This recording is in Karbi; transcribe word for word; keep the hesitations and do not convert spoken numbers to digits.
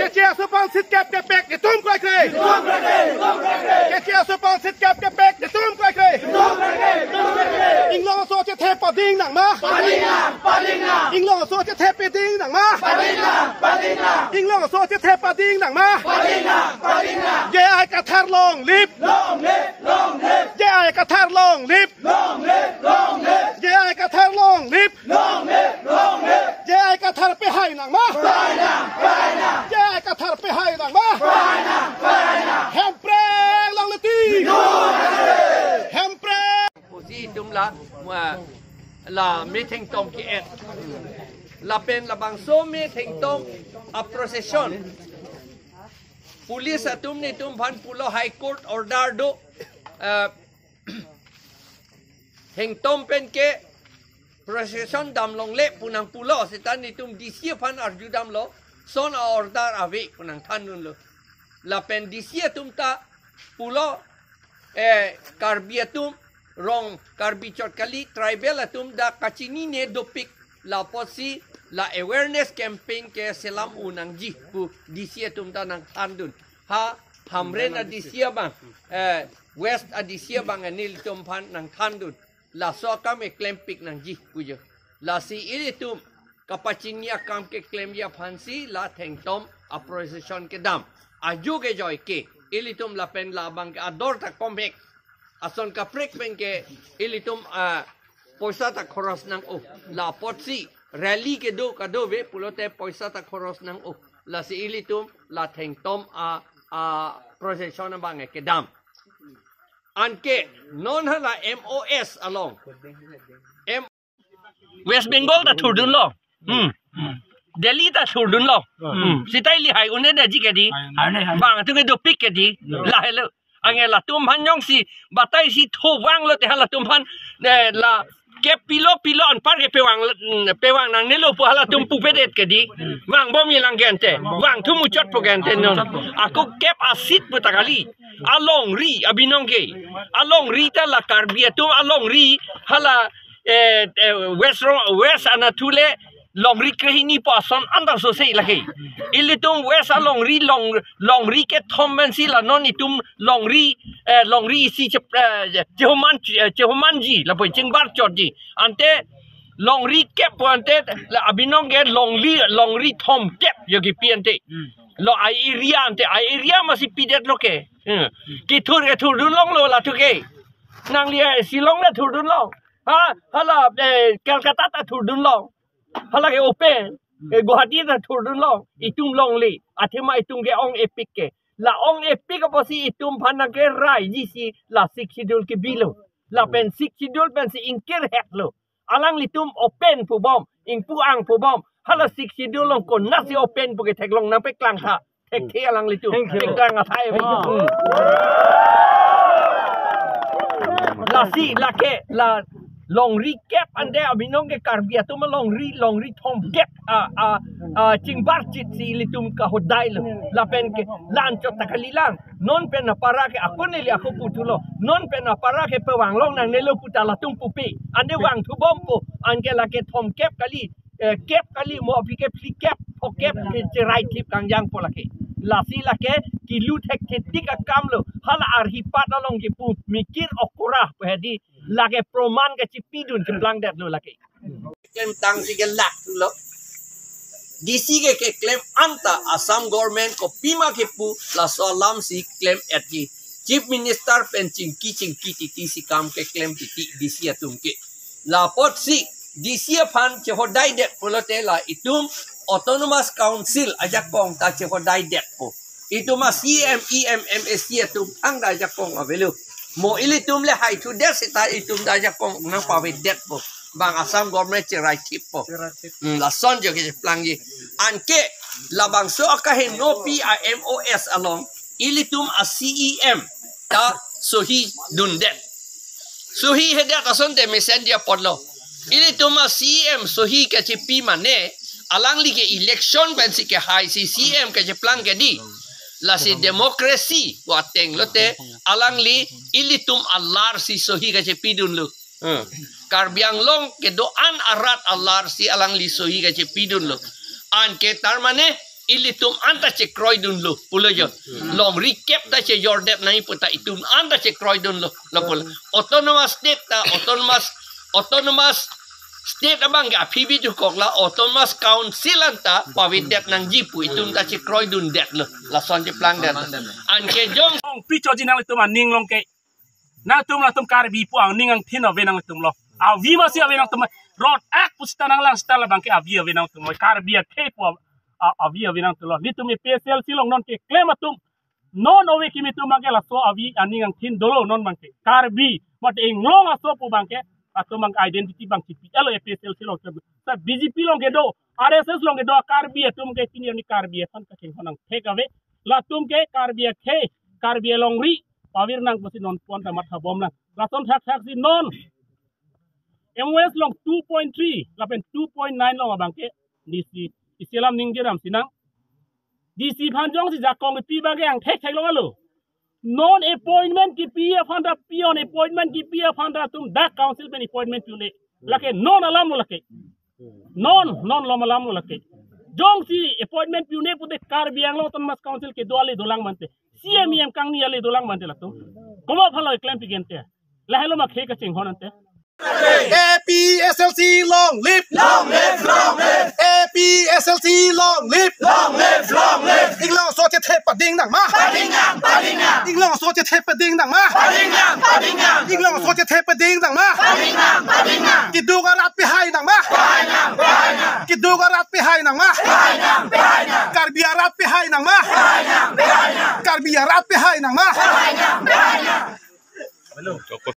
Keche aso aphan seat kep kepek netum kroikre. Keche aso aphan seat kep kepek netum kroikre. Inglong aso chethe pading nangma. Inglong aso chethe pading nangma. Inglong aso chethe pading nangma. J I Kathar long live. J I Kathar long live. J I Kathar long live. J I Kathar pehai nangma. J I Kathar pehai nangma. Hemprek longle ti. Hemprek. Pusi itum la, la methengtom ke-et. Lapen labangso methengtom a-procession, police atum netum aphan pulo High Court order do, eh, thengtom pen ke procession dam longle pu nangpulo, seta netum D C aphan arjudamlo, son a-order ave pu nangthandunlo. Lapen D C atum ta pulo, eh, Karbi atum, rong Karbi chot kali, tribal atum dak kachinine dopik, la apotsi la awareness campaign ke selam un nangji pu D C atum ta nangthandun. Ha Hamren a-D C abang, eh, West a-D C abang nelitum aphan nangthandun. Laso akam keklempik nangji pu jo. Lasi ilitum kapachini akam keklemji aphansi la thengtom a-procession kedam. Ajo ke joike ilitum lapen labang ke ador ta komhek. Ason kaprek pen ke ilitum, ah, poisa ta khoros nang-o. La apotsi rally kedo kadove pulote poisa ta khoros nang-o. Lasi ilitum la thengtom a, a-procession abang kedam. Anke non hala M O S along. M West Bengal ta thurdunlo. Hmm. Delhi ta thurdunlo. Hmm. Seta ili hai un-edetji ke dei. Bang atum ke dopik ke dei. Lahelo. Anke latum aphan jongsi batai si tho vanglote halatum aphan, eh, la kep pilo pilo anpar ke pevang, mm, pevang nangnelo pu halatum pupedet ke dei. Vangbom ilang gente. Vangthu muchotpo gente non. Ako kep a-seat pu ta kali. Alongri abinong ke. Alongri ta la Karbi atum alongri hala, eh, eh, West Ro-, West anatthu le longri krehini pu ason anta sose lake. Ilitum West alongri long, longri kethom pensi la non itum longri, eh, longri isi chep-, eh, chehoman, eh, chehomanji, lapu chingbar chotji. Ante longri kep pu ante la abinong ke longri, longri thomkep jo kipi ante. Lo a-area ante, a-area masi pidetlo ke. Hmm. Kethur kethurdun longlo latum ke. Nangli, eh, Shillong le thurdunlo. Ha, hala, eh, Kolkata ta thurdunlo. Hala ke open. Eh, Guwahati ta thurdunlo. Itum longle. Athema itum ke ong-epik ke. La ong-epik apotsi itum aphan nangkeraiji si la Sixth Schedule kebilo. Lapen Sixth Schedule pensi ingkirhetlo. Alanglitum open pubom, ingpu-ang pubom. Hala Sixth Schedule along konatsi open pu ke theklong nangpeklang tha. Thekthe alanglitum. Thank you. Peklang athai. Ah. Lasi lake la longri kep ante abinong ke Karbi atum longri, longri thomkep a, a, a, chingbar chit si ilitum kahodailo. Lapen ke la-anchot ta kalilang. Non pen apara ke ako neli ako puthulo. Non pen apara ke pevang long nangnelo pu ta latum pupe. Ante vangthubompo. Anke lake thomkep kali, eh, kep kali mo aphi ke phlikep, phokep ke cheraithip kangjangpo lake. Lasi lake kilu thekthetik akamlo. Hala arhi pat along kipu mikir okora pu hedi. Lake proman kachipidun chiplangdetlo lake. Klemtang si ke lak thulo. D C ke keklem anta Assam government kopima kepu laso alam si klem-etji. Chief Minister pen chingki chingki titi si kam keklem titi D C atum ke. La apotsi D C aphan chehodaidet pulote la itum Autonomous Council ajakong ta chehodaidetpo. Itum a-C M, E M, M A C atum thangta ajakong avelo. Mo ilitum le haithudet seta itum ta ajakong nangpavedetpo. Bang Assam government cheraithippo. Cheraithip. Hmm, lason jo kecheplangji. Anke labangso akahenopi a-M O S along ilitum a-C E M ta sohi dundet. Sohi hedet asonte mesenji apotlo. Ilitum a-C E M sohi kachepi mane, alangli ke election pensi kehai si C E M kacheplang ke dei. Lasi democracy pu ateng lote, alangli ilitum alar si sohi kachepidunlo. Hmm. Karbi Anglong kedo-an arat alar si alangli sohi kachepidunlo. Anke tar mane ilitum anta chekroidunlo pulo jo. Longri kep ta chejordet nangji pu ta itum anta chekroidunlo, lo pulo. Autonomous state ta autonomous, autonomous state abang ke aphi bidukok, la autonomous council anta pavidet nangji pu itum ta chekroidundetlo. Lason cheplangdetlo. Anke jong Ong picho ji nanglitum aning along ke. Nangtum latum Karbi pu aning angthin ave nangtumlo. Avi masi ave nangtum. Rot ak pusita nanglang sita labang ke avi ave nangtum. Karbi akhei pu av-, a-, avi ave nangtumlo. Nelitum APHLC along non keklem atum. Non ove kimi atum abang ke laso avi aning angthin dolo non abang ke. Karbi mate inglong aso pu abang ke atum abang identity abang chipi-etlo APHLC along ke. Sa BJP along kedo, RSS along kedo Karbi atum ke pini arni Karbi aphan kachinghon angthek ave. Latum ke Karbi akhei, Karbi alongri pavir nang pusi non pon ta matha bomlang. Lason thakthak si non MoS along two point three lapen two point nine along abang ke DC isi alam ningje dam sinang. DC aphan jongsi jakong kipi abang ke angthek theklong alo. Non appointment kipi aphan ta peon appointment kipi aphan ta atum dak council pen appointment pi-un-e. Lake non alamlo lake. Non, non lom alamlo lake. Jongsi appointment pi-un-e pute Karbi Anglong Autonomous Council kedo ale dolang mante. CEM kangni ale dolang mante latum. Komat aphanlo keklem pi gente. Lahelo ma khei kachinghon ante. APHLC long live! Long live! Long live! APHLC long live! Long live! Long live! Inglong aso chethe pading nangma! Pading nang! Pading nang! Inglong aso chethe pading nangma! Pading nang! Pading nang! Inglong aso chethe pading nangma! Pading nang! Pading nang! Keduk arat pehai nangma! Pehai nang! Pehai nang! Keduk arat pehai nangma! Pehai nang! Pehai nang! Karbi arat pehai nangma! Pehai nang! Pehai nang! Karbi arat pehai nangma! Pehai nang! Pehai nang! Joko